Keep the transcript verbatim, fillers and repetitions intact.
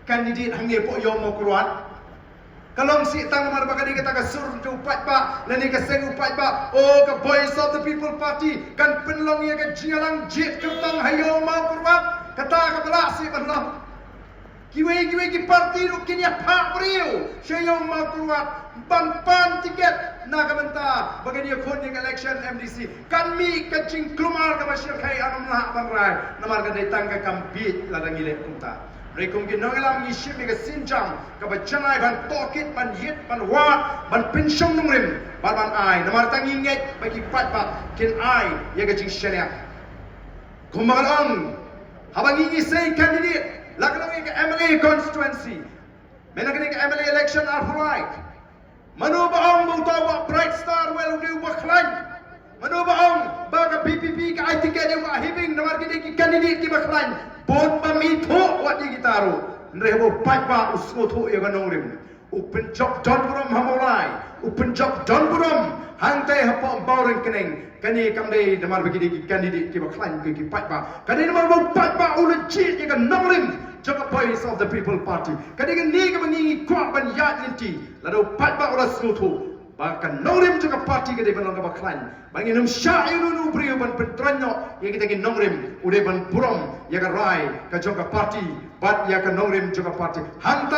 Candidate hangne hapoh Ïew Mawkyrwat. Ka long seh tang namar ba ka dei kata ka sur jong u paidbah, lane ka seng u paidbah. O, ka Voice of the People Party kan pynlong ïa ka jingïalang jied kyrtong ha Ïew Mawkyrwat. Kata kaba lah seh ban long. Kiwei kiwei ki party ruh kin ïa phah briew sha Ïew Mawkyrwat ban pan tiket na ka bynta ba kin ïakhun ïa ka election M D C. Kan mih ka jingkulmar kaba shyrkhei, ngam lah ban rai namar ka dei tang ka kam bieit lada ngi leh kumta. Hynrei kum ki nongïalam ngi shim ïa ka sienjam kaba janai ban tohkit, ban ïit, ban wad, ban pynshong nongrim bad ban ai, namar tang ngi ngeit ba ki paidbah kin ai ïa ka jingshaniah. Kumba ka long, haba ngi, ngi sei candidate, la ka long ïa ka M L A constituency, mynta kane ka M L A election arphew lai. Mano ba ong ba uta u Bah Brightstar Well u dei uba khlaiñ? Mano ba ong ba ka V P P ka ai tiket ïa u Bah Hibing namar ki dei ki candidate kiba khlaiñ? Bun bym ithuh wat ïa kita ruh. Hynrei haba u paidbah u sngewthuh ïa ka nongrim, u pynjop don burom ha Mawlai, u pynjop don burom hangtei hapoh Mawryngkneng. Kane kam dei namar ba ki dei ki candidate kiba khlaiñ, ki, ki paidbah. Ka dei namar ba u paidbah u la jied ïa ka nongrim jong ka Voice of the People Party. Ka dei kane kaba ngi, ngi kwah ban ïaid lynti. Lada u paidbah u la sngewthuh ba ka nongrim jong ka party ka dei ban long kaba khlaiñ, ba ngin ym shah ïa uno uno u briew ban pyntroiñ noh ïa kita ki nongrim, u dei ban burom ïa ka rai ka jong ka party bad ïa ka nongrim jong ka party. Hangta